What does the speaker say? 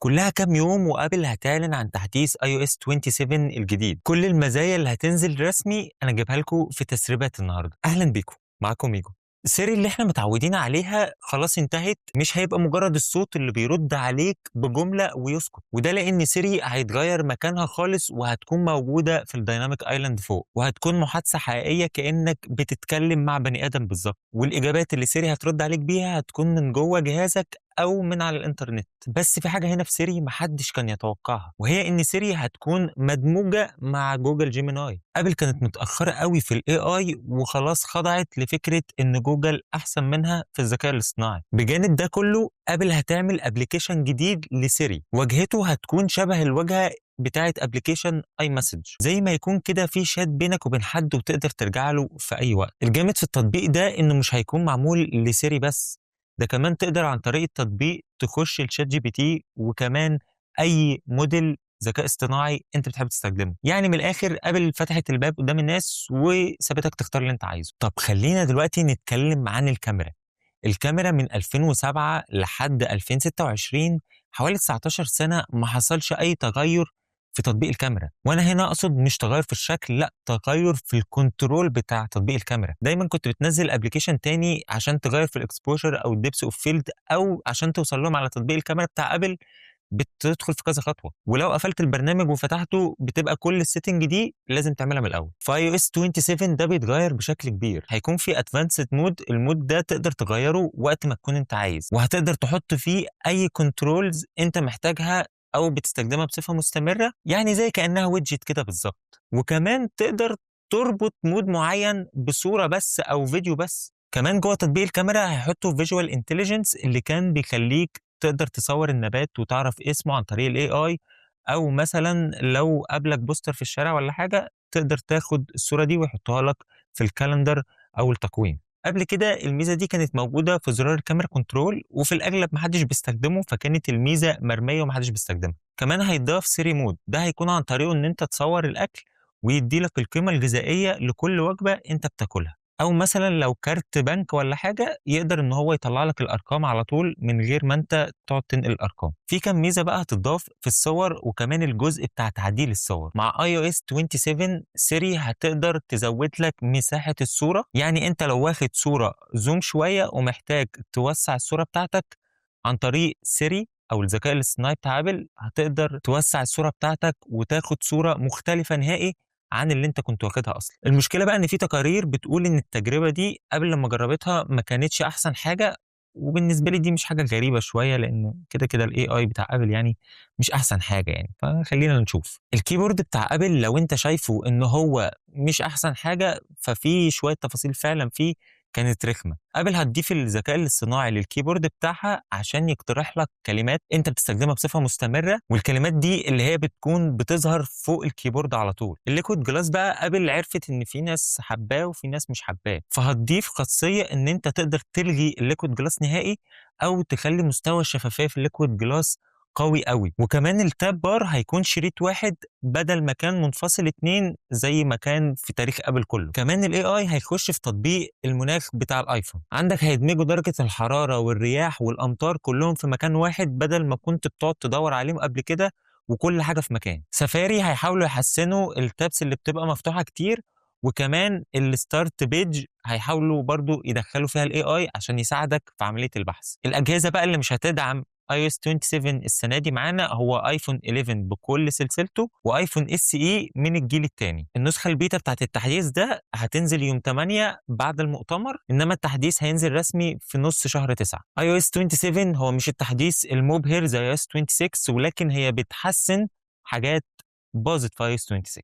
كلها كام يوم وابل هتعلن عن تحديث iOS 27 الجديد. كل المزايا اللي هتنزل رسمي انا جايبها لكم في تسريبات النهارده. اهلا بيكم، معاكم ميجو. سيري اللي احنا متعودين عليها خلاص انتهت، مش هيبقى مجرد الصوت اللي بيرد عليك بجملة ويسكت، وده لان سيري هيتغير مكانها خالص وهتكون موجودة في ال Dynamic Island فوق، وهتكون محادثة حقيقية كأنك بتتكلم مع بني ادم بالظبط. والاجابات اللي سيري هترد عليك بيها هتكون من جوه جهازك او من على الانترنت. بس في حاجة هنا في سيري محدش كان يتوقعها، وهي ان سيري هتكون مدموجة مع جوجل جيميناي. ابل كانت متأخرة قوي في ال AI وخلاص خضعت لفكرة ان جوجل احسن منها في الذكاء الاصطناعي. بجانب ده كله ابل هتعمل application جديد لسيري، واجهته هتكون شبه الواجهة بتاعه application iMessage، زي ما يكون كده في شات بينك وبين حد وتقدر ترجع له في اي وقت. الجامد في التطبيق ده انه مش هيكون معمول لسيري بس، ده كمان تقدر عن طريق التطبيق تخش ال ChatGPT وكمان اي موديل ذكاء اصطناعي انت بتحب تستخدمه. يعني من الاخر ابل فتحت الباب قدام الناس وسابتك تختار اللي انت عايزه. طب خلينا دلوقتي نتكلم عن الكاميرا. الكاميرا من 2007 لحد 2026، حوالي 19 سنة، ما حصلش أي تغير في تطبيق الكاميرا. وانا هنا اقصد مش تغير في الشكل، لا، تغير في ال control بتاع تطبيق الكاميرا. دايما كنت بتنزل application تاني عشان تغير في ال exposure او ال depth of field، او عشان توصل لهم على تطبيق الكاميرا بتاع ابل بتدخل في كذا خطوه، ولو قفلت البرنامج وفتحته بتبقى كل ال setting دي لازم تعملها من الاول. في iOS 27 ده بيتغير بشكل كبير، هيكون في advanced mode. ال mode ده تقدر تغيره وقت ما تكون انت عايز، وهتقدر تحط فيه اي controls انت محتاجها او بتستخدمها بصفة مستمره، يعني زي كانها widget كده بالظبط. وكمان تقدر تربط mode معين بصورة بس او فيديو بس. كمان جوه تطبيق الكاميرا هيحطوا visual intelligence اللي كان بيخليك تقدر تصور النبات وتعرف اسمه عن طريق ال AI، او مثلا لو قابلك poster في الشارع ولا حاجة تقدر تاخد الصورة دي ويحطها لك في ال calendar او التقويم. قبل كده الميزة دي كانت موجودة في زرار ال camera control، وفي الاغلب محدش بيستخدمه، فكانت الميزة مرمية ومحدش بيستخدمها. كمان هيتضاف سيري mode، ده هيكون عن طريقه ان انت تصور الاكل ويدي لك القيمة الغذائية لكل وجبة انت بتاكلها، او مثلا لو كارت بنك ولا حاجة يقدر ان هو يطلع لك الارقام على طول من غير ما انت تقعد تنقل الارقام. في كام ميزة بقى هتضاف في الصور، وكمان الجزء بتاع تعديل الصور. مع iOS 27 سيري هتقدر تزود لك مساحة الصوره، يعني انت لو واخد صوره zoom شوية ومحتاج توسع الصورة بتاعتك، عن طريق سيري او الذكاء الاصطناعي بتاع ابل هتقدر توسع الصورة بتاعتك وتاخد صوره مختلفة نهائي عن اللي انت كنت واخدها اصلا. المشكلة بقى ان في تقارير بتقول ان التجربة دي قبل لما جربتها ما كانتش احسن حاجه، وبالنسبة لي دي مش حاجة غريبة شويه، لان كده كده ال AI بتاع ابل يعني مش احسن حاجة يعني. فخلينا نشوف ال keyboard بتاع ابل. لو انت شايفه ان هو مش احسن حاجه، ففي شوية تفاصيل فعلا فيه كانت رخمه. ابل هتضيف الذكاء الاصطناعي لل keyboard بتاعها عشان يقترح لك كلمات انت بتستخدمها بصفة مستمره، والكلمات دي اللي هي بتكون بتظهر فوق ال keyboard على طول. ال Liquid Glass بقى ابل عرفت ان في ناس حباه وفي ناس مش حباه، فهتضيف خاصية ان انت تقدر تلغي ال Liquid Glass نهائي او تخلي مستوى الشفافية في ال Liquid Glass قوي قوي. وكمان ال tab bar هيكون شريط واحد بدل ما كان منفصل اتنين زي ما كان في تاريخ ابل كله. كمان ال AI هيخش في تطبيق المناخ بتاع الايفون عندك، هيدمجوا درجة الحرارة والرياح والامطار كلهم في مكان واحد بدل ما كنت بتقعد تدور عليهم قبل كده، وكل حاجة في مكان. سفاري هيحاولوا يحسنوا ال tabs اللي بتبقى مفتوحة كتير، وكمان ال start page هيحاولوا برضو يدخلوا فيها ال AI عشان يساعدك في عملية البحث. الاجهزة بقى اللي مش هتدعم iOS 27 السنة دي معانا هو ايفون 11 بكل سلسلته وايفون SE من الجيل الثاني. النسخة البيتا بتاعت التحديث ده هتنزل يوم 8 بعد المؤتمر، انما التحديث هينزل رسمي في نص شهر 9. iOS 27 هو مش التحديث المبهر زي iOS 26، ولكن هي بتحسن حاجات باظت في iOS 26.